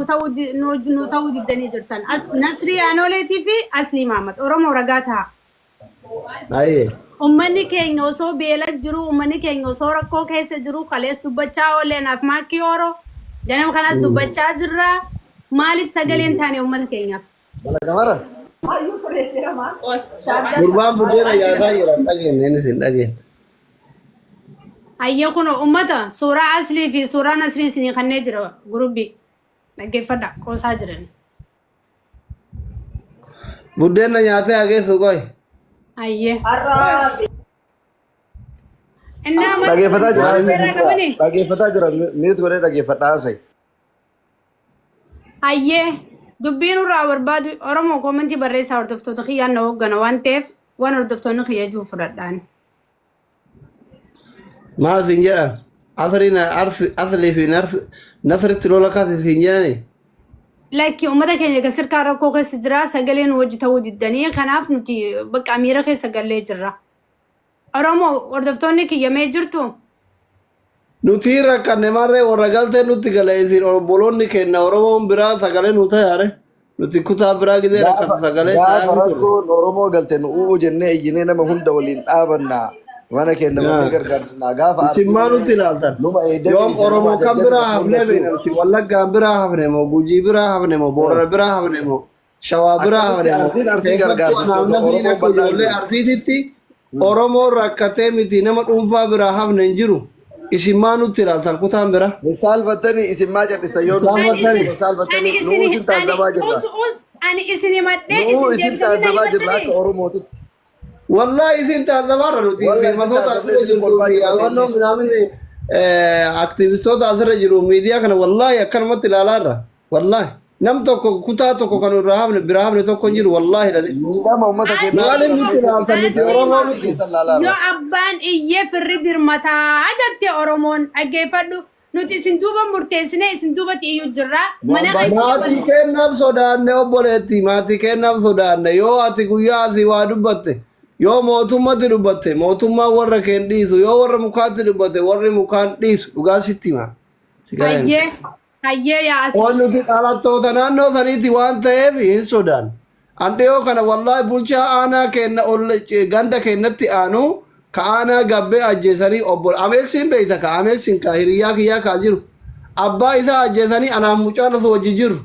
Ta'uu nu ta'uu diddanii jirtan. As Nasrii Anoleetii fi Aslii Mahammad Oromoo ragaa ta'a. Ayyee. Uummanni keenya osoo beela jiru, uummanni keenya osoo rakkoo keessa jiru, kalees dubbachaa oolle naaf maakkii ooroo. Ganama kanas dubbachaa jirra. Maaliif sagaleen taane uummata keenyaaf? Balagamara. Gurbaan buddeena nyaataa jira hin dhageenye innis hin dhageenye. Ayyee kun uummata suuraa Aslii fi suuraa Nasrii isinii kannee jira gurubbii. Dhaggeeffadha qoosaa jirani. Buddeena nyaatee hageessu qoy. Ayyee. Innaa amma Dhaggeeffataa jira. seera qabani. Dhaggeeffataa jira. Mute godhee dhaggeeffadhaa haasa'e. Ayyee dubbiin irraa barbaadu Oromoo koomentii barreessaa hordoftoota kiyyaan na hooggana waan ta'eef waan hordoftoonni kiyya jiru fudhadhaan. Maal siin jedhan? Asriin aslii fi nasritti lola kaase siin jedhani. Lakki uummata keenya kan sirkaa rakkoo keessa jira sagaleen wajji ta'uu diddanii kanaaf nuti bakka miira keessa gallee jirra. Oromoo hordoftoonni kiyya mee jirtu? Nuti hin rakkanne marree warra galtee nutti gala isin obboloonni keenya Oromoon biraa sagalee nu tayaare. Nuti kutaa biraa gidee rakkatu sagalee Gaafa tayaa turre. rakkoon Oromoo galte nu u'u jennee iyyinee nama hunda waliin dhaabanna. Mana keenya bakkee gargaarsisna. Gaafa Isin maa nutti ilaaltan? numa eedanii Yoom isin Oromoo numa kam jajjabe biraa hafnee beekna nuti Wallaggaan biraa hafne moo Gujii biraa hafne moo Boorana biraa hafne moo Shawaa biraa Akkamitti hafne moo Arsiin Arsii keessattuu gargaarsiste anaaf osoo Nasriin Oromoon akka bal'aan ijoollee jiru. Arsiititti Oromoon rakkatee miti nama dhuunfaa biraa hafne hin jiru. Isin maa nutti ilaaltan kutaan biraa? Hin saalfattanii isin maa callistan yoo nu Saalfattanii. Ani isin hin ani saalfattanii isin nu'uu isin ani taazabaa jirra. us us ani isin himadhee Nu'uu isin isin deebitanii na taazabaa jirra akka himattanii. Oromootitti. Wallahi isin taazabaarra nuti Wallahi isin fiilmatoota taazabnee asirra isin jirtuu kolfaa fi jirra amannoon teenyee. minaamin aktivistoota asirra jiru miidiyaa kana wallahi akkanumatti ilaalaarra. Wallahi nam tokko kutaa tokko kan irraa hafne biraa hafne tokko hin jiru wallahi dhale. Miidhama uummata keenyaa Maaliif nutti ilaaltan nuti Asii Oromoo miti. keessan laalaarra. Yoo abbaan iyyee firri dirmataa jette Oromoon dhaggeeffadhu. Nuti isin duuba murteessinee isin duubatti iyyuu jirra. Mana keessa Maatii kennaaf sodaanne obboleetti maatii kennaaf sodaanne yoo ati guyyaa asii waa dubbatte yoo mootummatti dubbatte mootummaan warra keen dhiisu yoo warra mukaatti dubbatte warri mukaan dhiisu dhugaa sitti hima. Si galee miti. Hayyee hayyee yaa asii. Waan nuti dhalattoota naannoo saniiti waan ta'eef hin sodaanne. An dhiyoo kana wallaahi bulchaa aanaa keenna ol ganda keennatti aanu ka aanaa gabbee ajjeesanii obbo Ameeksiin beeyta ka Ameeksiin ka hiriyyaa kiyyaa kaa jiru abbaa isaa ajjeesanii anaaf mucaan osoo wajji jirru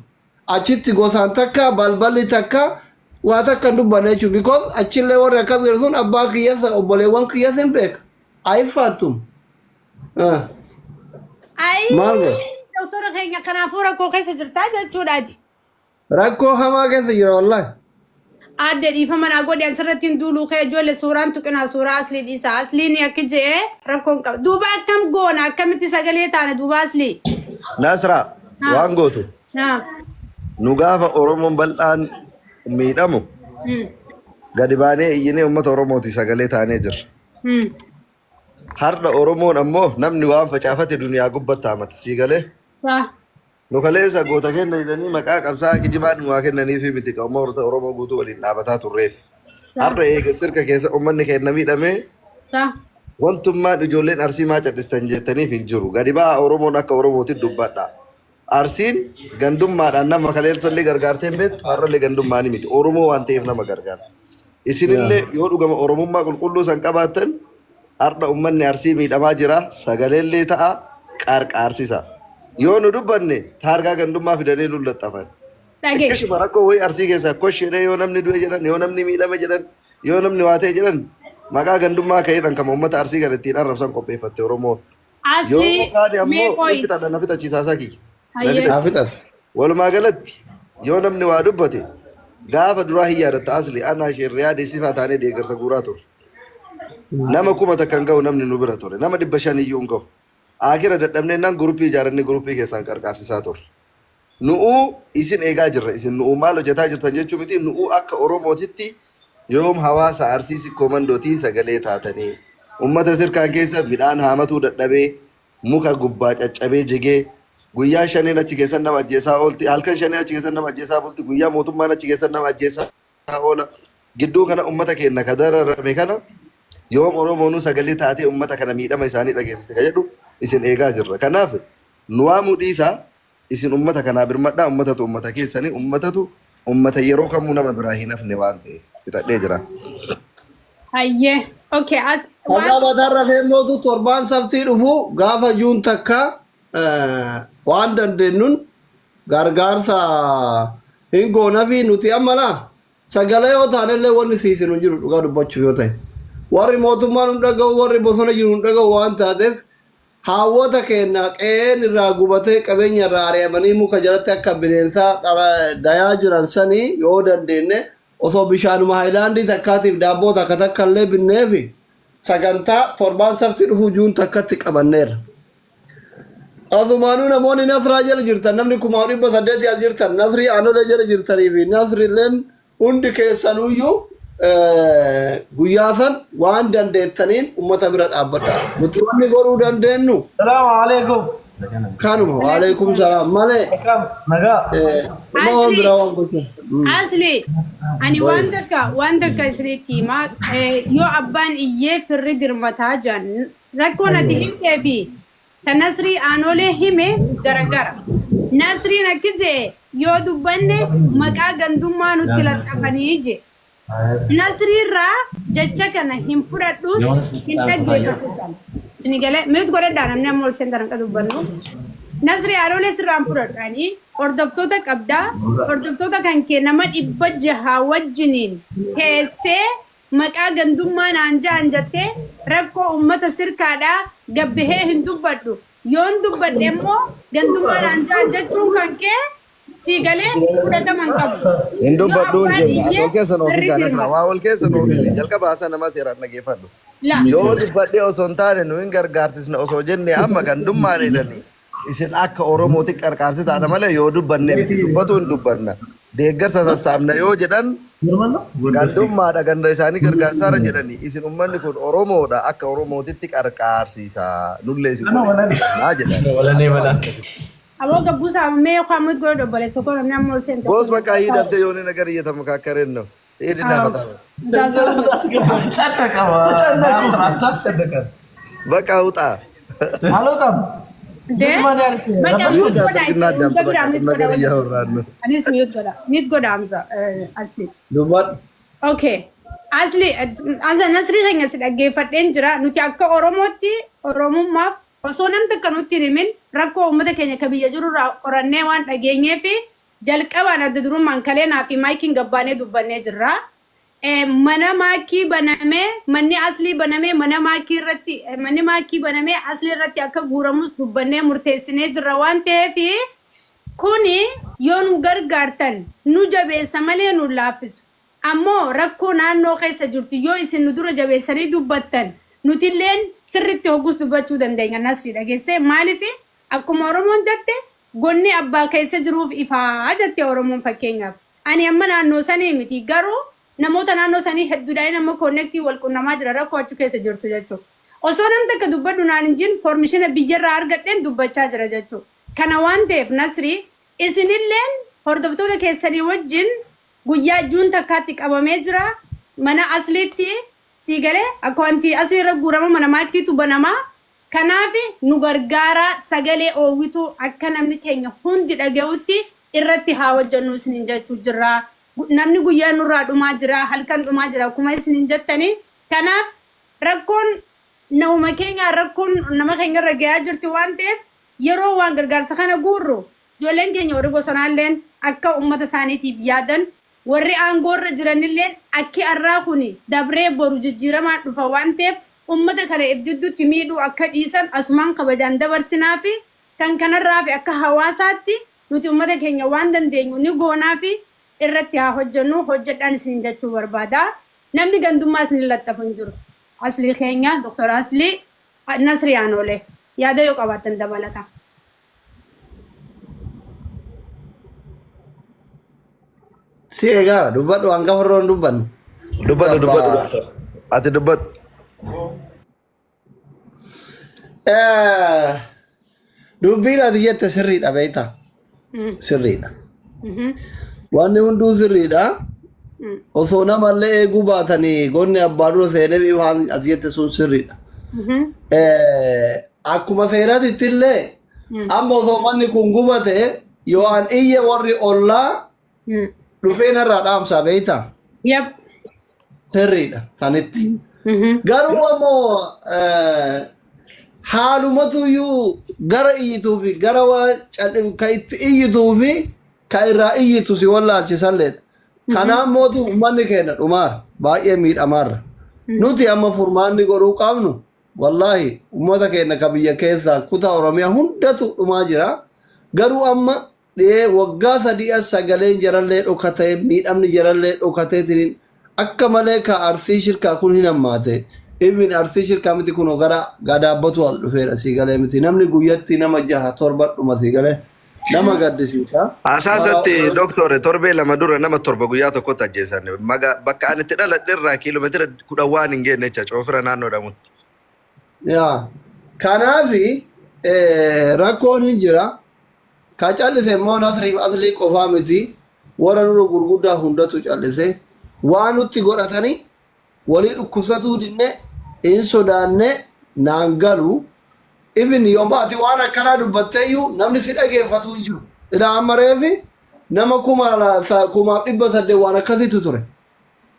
achitti gosaan takka balballi takka waa takka hin dubbanne jechuudha because achillee warri akkas jedhu sun abbaa kiyyas obboleewwan kiyyas hin beeka ayiffaattum. Ah, Ayii Maal godha? doktora keenya kanaafuu rakkoo keessa jirtaa jechuudhaati. Rakkoo hamaa keessa jira wallahi. Aadde dhiifama naa godhi asirratti hin duuluu kee ijoollee suuraan tuqinaa suuraa aslii dhiisa. Asliin akki je'ee rakkoon qaba. Duuba akkam goona akkamitti sagalee taane duuba aslii. Nasra Haa. waan gootu Haa. nu gaafa Oromoon bal'aan miidhamu gadi baanee iyyinee uummata Oromooti sagalee taanee jirra. Har'a Oromoon ammoo namni waan facaafate duniyaa gubbatti haamata. Sii galee? Saa. Nu kaleessa goota kenna jedhanii maqaa qabsaa'aa kijibaa nu haa kennaniifi miti kan uummata Oromoo guutuu waliin dhaabataa turreef. Saa. Har'a eega sirka keessa uummanni keenya miidhamee Saa. wantummaan ijoolleen Arsii maa callistan jettaniif hin jiru. Gadi ba'aa Oromoon akka Oromootti dubbadha. Arsiin gandummaadhaan nama kaleessallee gargaartee hin beektu har'allee gandummaanii miti. Oromoo waan ta'eef nama gargaara. Isinillee yoo dhugama Oromummaa qulqulluu san qabaattan har'a ummanni Arsii miidhamaa jira sagaleellee ta'a qarqaarsisa. Yoo nu dubbanne taargaa gandummaa fidanii nu laxxafan. Dhagee. Xiqqishuma rakkoo wayii Arsii keessaa kosh jedhee yoo namni du'e jedhan yoo namni miidhame jedhan yoo namni waa ta'e jedhan maqaa gandummaa ka'eedhaan kama uummata Arsii kana ittiin arrabsan qopheeffatte Oromoon. Yoo Aslii kaane mee ammoo qoy. ni fixadha na fixachiisaa isaa kiyya. Na Hayyee. Haa fixachiisa. fixatu. Walumaa galatti yoo namni waa dubbate gaafa duraa hin yaadatta asli anaa isheen riyaadii sifaa taanee deeggarsa guuraa turre. Nama 1000 hin gahu namni nu bira ture. Nama 500 iyyuu hin gahu. Akira dadhabnee nan guruppii ijaarannee guruppii keessaan qarqaarsisaa turre. Nu'uu isin eegaa jirra. Isin nu'uu maal hojjetaa jirtan jechuu miti. Nu'uu akka Oromootitti yoom hawaasa Arsii Sikkoo Mandootii sagalee taatanii. Ummata sirkaan keessa midhaan haamatuu dadhabee muka gubbaa caccabee jigee guyyaa shaniin achi keessan nama ajjeesaa oolti halkan shaniin achi keessan nama ajjeesaa bulti guyyaa mootummaan achi keessan nama ajjeesaa oola gidduu kana ummata keenya ka dararame kana yoom Oromoonuu sagalee taatee ummata kana miidhama isaanii dhageessiste ka jedhu isin eegaa jirra. Kanaaf nu waamuu dhiisaa. Isin ummata kanaa birmadhaa, ummatatu ummata keessanii, ummatatu ummata yeroo kamuu nama biraa hin hafne waan ta'eef fixadhee jira. Hayyee. Okay, as Karaa waan mataa rafee mootu torbaan saftii dhufu gaafa juun takka waan dandeenyuun gargaarsa hin goonafi nuti amma laa sagalee yoo taanellee wanni siisinu hin jiru dhugaa dubbachuuf yoo ta'e. Warri mootummaan hin dhaga'u warri bosona jiru hin dhaga'u waan taateef haawwota keenya qe'een irraa gubatee qabeenya irraa ari'amanii muka jalatti akka bineensaa dayaa jiran sanii yoo dandeenye osoo bishaanuma haayilaandii takkaatiif daabboo takka takka illee binneefi sagantaa torbaan safti dhufuu juun takkatti qabanneerra. Asumaanuu namoonni Nasraa jala jirtan namni 1800 as jirtan Nasrii Aanolee jala jirtanii fi Nasriilleen hundi keessanuyyuu guyyaa san waan dandeettaniin ummata bira dhaabbadha. Nuti wanni godhuu dandeenyu Salaamu alaikum. kanuma waalaikum salaam malee Akkam nagaa. Uma waan Asli biraa waan gochuu. Asli ani waan takka isinitti himaa, yoo abbaan iyyee firri dirmataa jiran rakkoon ati himtee fi ta Nasrii Aanolee hime garagara. Nasriin akki je'e yoo dubbanne maqaa gandummaa nutti laxxafanii je. Nasrii irraa jecha kana hin fudhadhus hin dhaggeeffadhu sana. Sini galee mute godhadhaa namni amma ol seentan akka dubbannu. Nasrii Aanolee sirraan fudhadhu ani hordoftoota qabdaa hordoftoota kan kee nama 600 wajjiniin teessee maqaa gandummaa naan ja'an jettee rakkoo ummata sirkaadhaa gabbihee hin dubbadhu. Yoon dubbadhe immoo gandummaa naan ja'an jechuun kan kee sii galee fudhatama hin qabu. Hin Yoo dubbadhu hin abbaan jenne ati iyyee ol keessa nuuf firri hin taane dirmata. waa ol keessa nuuf hin jalqaba haasaa namaa seeraan dhageeffadhu. La. Yoo dubbadhee osoo hin taane nu hin gargaarsisne osoo jenne amma gandummaan jedhanii isin akka Oromooti qarqaarsitaadha malee yoo dubbanne miti dubbatu hin dubbanna. Deeggarsa sassaabna yoo jedhan gandummaadha ganda isaanii gargaarsaara jedhani isin ummanni kun Oromoodha akka Oromootitti qarqaarsiisa nullee isin waliin dhaabbannaa jedhan. Aboo gabbuu saamamee yookaan mute godhadhu obboleessa koo namni amma ol seente Boos kun. bakka hidhamte yooni nagar iyyatamu kaakkareen ነው. ሂድና ፈታ በቃ ውጣ። አልወጣም። በቃ mute godha ብልጽግና isin አዳምጥ። hunda በቃ biraa ቁም mute godha ነገር wal እያወራን ነው። Anis mute godha. Mute godha Hamza Asli. Dubbadhu. Okay. Asli asa Nasrii keenya si dhaggeeffadheen jira. Nuti akka Oromootti Oromummaaf osoo nam takka nutti hin himin rakkoo uummata keenya ka biyya jirurraa qorannee waan dhageenyee fi jalqabaan adda durummaan kaleenaa fi maayikiin gabbaanee dubbannee jirra. Mana maakii banamee manni aslii banamee mana maakii irratti manni maakii banamee aslii irratti akka guuramus dubbannee murteessinee jirra waan ta'eef kuni yoo nu gargaartan nu jabeessa malee nu laaffisu. Ammoo rakkoo naannoo keessa jirtu yoo isin nu dura jabeessanii dubbattan nutilleen sirritti hoggus dubbachuu dandeenya Nasrii dhageessee maaliif akkuma Oromoon jette gonni abbaa keessa jiruuf ifaa jette Oromoon fakkeenyaaf. Ani amma naannoo sanii miti garuu namoota naannoo sanii hedduudhaan amma connect wal qunnamaa jira rakkoo achi keessa jirtu jechuudha. Osoo nam takka dubbadhu naan hin jin information biyyarraa argadheen dubbachaa jira jechuudha. Kana waan ta'eef Nasrii isinilleen hordoftoota keessanii wajjin guyyaa juun takkaatti qabamee jira. Mana asliitti sii galee akka wanti aslii irra guurama mana maakiitu banamaa. Kanaaf nu gargaaraa sagalee oowwitu akka namni keenya hundi dhaga'utti irratti haa hojjennu isiniin jechuu jirra. Namni guyyaa nurraa dhumaa jira, halkan dhumaa jira akkuma isiniin jettanii. Kanaaf rakkoon nama keenya rakkoon nama keenya irra gahaa jirti waan ta'eef yeroo waan gargaarsa kana guurru ijoolleen keenya warri bosonaalleen akka uummata isaaniitiif yaadan warri aangoo irra jiranilleen akki arraa kuni dabree boru jijjiiramaan dhufa waan ta'eef uummata kana if jidduutti miidhuu akka dhiisan asumaan kabajaan dabarsinaa fi kan kanarraa fi akka hawaasaatti nuti uummata keenya waan dandeenyu ni goonaa fi irratti haa hojjennu hojjedhaan isiniin jechuu barbaada. Namni gandummaa isin laxxafu hin jiru. Aslii keenya Dr. Aslii Nasrii Aanoolee yaada yoo qabaattan dabalata. Si eegaara dubbadhu hangafa irra hin dubbanne. Dubbadhu dubbadhu doctor. Ati dubbadhu. Dubbiin ati jette sirriidha beektaa? Sirriidha. Wanni hunduu sirriidha. Osoo namallee eeguu baatanii gonni abbaa dura seenee waan ati jette sun sirriidha. Akkuma seeraatitti illee Amma osoo manni kun gubate yoo an iyye warri ollaa dhufee narraa dhaamsaa beektaa? Yep. Sirriidha sanitti. Garuu ammoo haalumatuyyuu gara iyyituu fi gara waan calli ka itti iyyituu fi ka irraa iyyitu si wallaalchisalleedha. Kanaaf mootu uummanni keenya dhumaara baay'ee miidhamaarra. Nuti amma furmaanni godhuu qabnu wallaahi uummata keenya ka biyya keessaa kutaa Oromiyaa hundatu dhumaa jira. Garuu amma dhiyee waggaa 3 as sagaleen jarallee dhokatee miidhamni jarallee dhokateetiin akka malee ka Arsii shirkaa kun hin hammaate. Ibn Arsii shirkaa miti kunoo gara gadaabbatu as dhufeera sii galee miti. Namni guyyatti nama jaha torba dhuma sii galee nama gaddisiisa. Asaasatti doktore torbee 2 dura nama 7 guyyaa tokkotti ajjeesan. Maga bakka ani itti dhaladhe irraa kiiloomeetira 10 waan hin geenne jecha coofira naannoo dhamutti. Yaa. Kanaafi rakkoon hin jira. Ka callise immoo Nasriif Aslii qofaa miti. Warra nurra gurguddaa hundatu callise. Waa nutti godhatanii walii dhukkubsatuu dinne hin sodaanne naan galu. Even yooma ati waan akkanaa dubbatteeyyuu namni si dhageeffatu hin jiru. Ilaa amma reefi nama 1800 waan akkasiitu ture.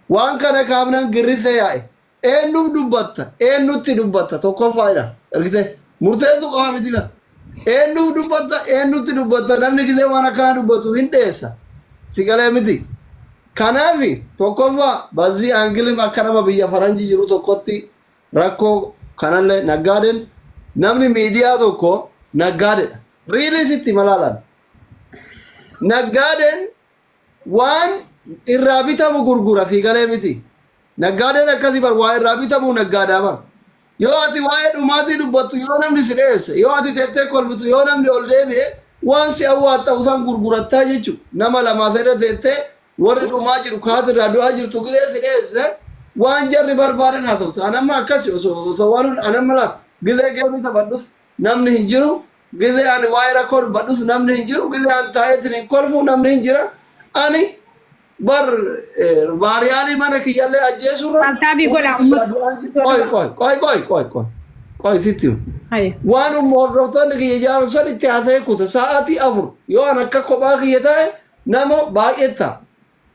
Waan kana kaafnan girrisee yaa'e. Eenyuuf dubbatta? Eenyutti dubbatta? Tokkoffaadha. Argitee? Murteessuu qofa miti bara. Eenyuuf dubbatta? Eenyutti dubbatta? Namni gisee waan akkanaa dubbatu hin dheessa. Si galee miti. Kanaaf tokkoffaa bazii aangilim akka nama biyya faranjii jiru tokkotti rakkoo kanallee naggaadeen namni miidiyaa tokko naggaadedha. Riilii sitti malaalaan. Naggaadeen waan irraa bitamu gurgura sii galee miti. Naggaadeen akkasii bar waa irraa bitamu naggaadaa bar. Yoo ati waa'ee dhumaatii dubbattu yoo namni si dheesse yoo ati teettee kolfitu yoo namni ol deebi'e waan si awwaaxxa'u san gurgurattaa jechu. Nama lamaa sadii teettee warri dhumaa jiru kaati irraa du'aa jirtu gizee si dheesse waan jarri barbaadan haasofta. Anamma akkasi osoo waan anamma laa gizee geemii taphadhus namni hin jiru Gizee ani waa'ee rakkoo dubbadhus namni hin jiru. Gizee an taa'eetiin hin kolfu namni hin jira. Ani bar vaariyaalii mana kiyyallee ajjeesurra. Taaptaabii godhaa uummata. Qoy qoy qoy qoy qoy qoy qoy sitti hima. Haye. Waan umma hordoftoonni kiyya jaalatan itti haasa'ee kuta sa'aatii 4 yoo an akka kophaa kiyya ta'e nama baay'ee ta'a.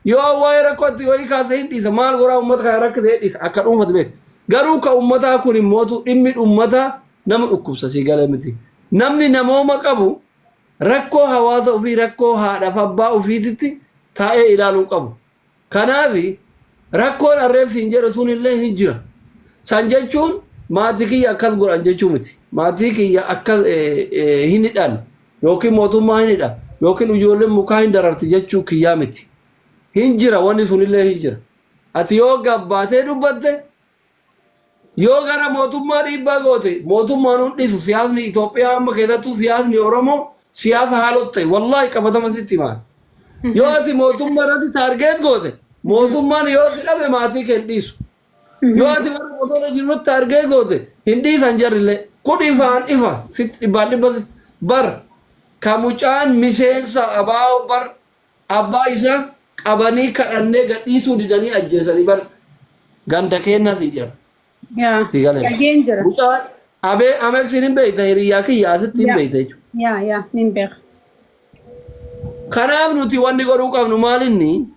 Yoo an waa'ee rakkoo itti wayii kaase hin dhiisa maal godhaa uummata kana rakkise hin dhiisa akka dhuunfatti beeka. Garuu ka uummataa kun immootu dhimmi uummataa nama dhukkubsa sii galee miti. Namni namooma qabu rakkoo hawaasa ofii rakkoo haadhaaf abbaa ofiititti taa'ee ilaaluu qabu. Kanaaf rakkoon arreef siin jedhu sun illee hin jira. San jechuun maatii kiyya akkas godhan jechuu miti. Maatii kiyya akkas hin hidhan yookiin mootummaa hin hidha yookiin ijoolleen mukaa hin dararti jechuu kiyyaa miti. Hin jira wanni sunillee hin jira. Ati yoo gabbaatee dubbatte yoo gara mootummaa dhiibbaa goote mootummaan hin dhiisu siyaasni Itoophiyaa amma keessattuu siyaasni Oromoo siyaasa haalot ta'e wallaahi qabatama sitti himaa. Yoo ati mootummaa irratti taargeet goote mootummaan yoo si dhabe maatii kee hin dhiisu. Yoo ati warra bosona jirutti argee goote hin dhiisan jarrillee. Kun ifaan ifa sitti dhibbaan dhibba sitti bar ka mucaan miseensa abaa'oo bar abbaa isaa qabanii kadhannee gadhiisuu didanii ajjeesanii bar ganda keennaa si jira. Yaa. Si galee. Dhageen jira. Mucaan abee ameksiin hin beekta hiriyyaa kiyya asitti hin Yaa. beekta jechuudha. Yaa yaa nin beeka. Kanaaf nuti wanni godhuu qabnu maalinni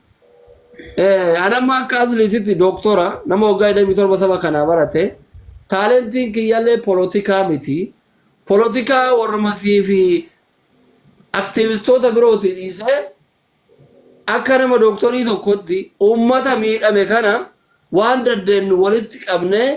anamma akka asliititti dooktora nama waggaa 27 saba kanaa barate taalentiin kiyyallee polotikaa miti. Polotikaa warrumasii fi aktiivistoota birooti dhiisee akka nama dooktorii tokkotti uummata miidhame kana waan dandeenyu walitti qabnee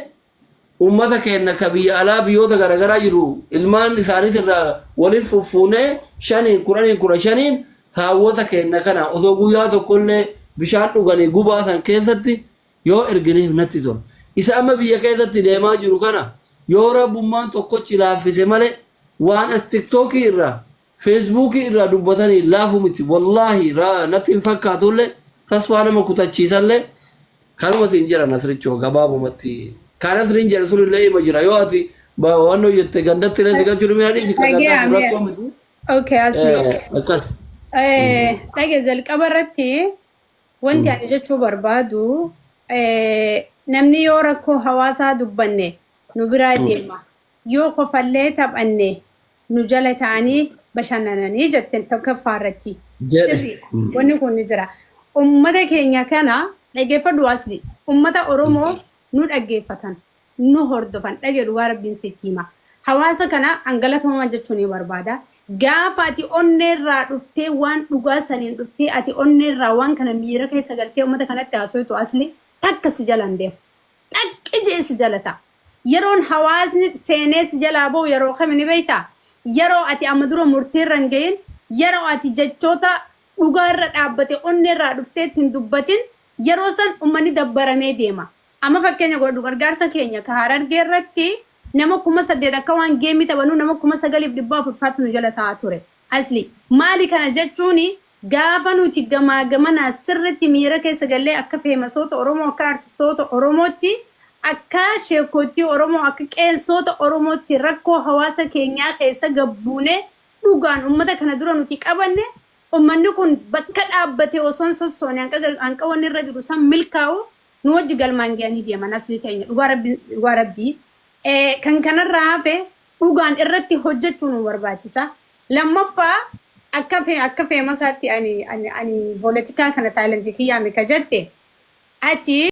Ummata keenna ka biyya alaa biyyoota garagaraa jiru ilmaan isaaniitirraa waliin fuffuunee shaniin kudhaniin 15n haawwota keenna kana osoo guyyaa tokkollee bishaan dhuganii gubaa san keessatti yoo ergineef natti tola. Isa amma biyya keessatti deemaa jiru kana yoo Rabbummaan tokkochi laaffise malee waan as tiktookii irraa feesbuukii irraa dubbatanii laafu miti wallaahi natti hin fakkaatullee tasfaa nama kutachiisallee Kanuma siin jedha Nasrichoo gabaabumatti. Ka Nasriin jedhe sun illee ima jira. Yoo ati waan hojjette gandatti illee si galchuu ni dhiisi ka gandaa sun Dhagee rakkoo miti. Okay, asli. Akkas. Dhagee jalqaba irratti wanti ani jechuu barbaadu namni yoo rakkoo hawaasaa dubbanne nu biraa deema. Yoo kofallee taphanne Nu jala ta'anii bashannananii jetteen tokkoffaa irratti. Jedhe. Sirriidha. Wanni kun ni jira. Uummata keenya kana dhaggeeffadhu asli. Uummata Oromoo nu dhaggeeffatan, nu hordofan, dhagee dhugaa rabbiin sitti hima. Hawaasa kana hangalatoomaa jechuun ni barbaada. Gaafa ati onneerraa dhuftee waan dhugaa saniin dhuftee ati onneerraa waan kana miira keessa galtee uummata kanatti haasoftu asli takka si jalaan deemu. Dhaqqi jee si jala ta'a. Yeroon hawaasni seenee si jalaa bahu yeroo kami ni beektaa? Yeroo ati amma dura murtiirra hin gahin, yeroo ati jechoota dhugaa irra dhaabbate onneerraa dhuftee ittiin dubbatin yeroo san uummanni dabbaramee deema. Amma fakkeenya godhadhu gargaarsa keenya ka Harargee irratti nama 8,000 akka waan geemii taphannu nama 9,400 faatu nu jala taa'aa ture. Asli maali kana jechuun gaafa nuti gamaa gamanaa sirriitti miira keessa gallee akka feemasoota Oromoo akka artistoota Oromootti akka sheekootti Oromoo akka qeensoota Oromootti rakkoo hawaasa keenyaa keessa gabbuunee dhugaan uummata kana dura nuti qabanne uummanni kun bakka dhaabbate osoo hin sossoone hanqa wanni irra jiru san milkaa'u nu wajji galmaan ga'anii deeman asli keenya dhugaa rabbii dhugaa rabbii. Kan kanarraa hafe dhugaan irratti hojjechuu nu barbaachisa. Lammaffaa akka fe akka feemasaatti ani ani ani poolitikaa kana taalentii kiyyaa mika jette ati.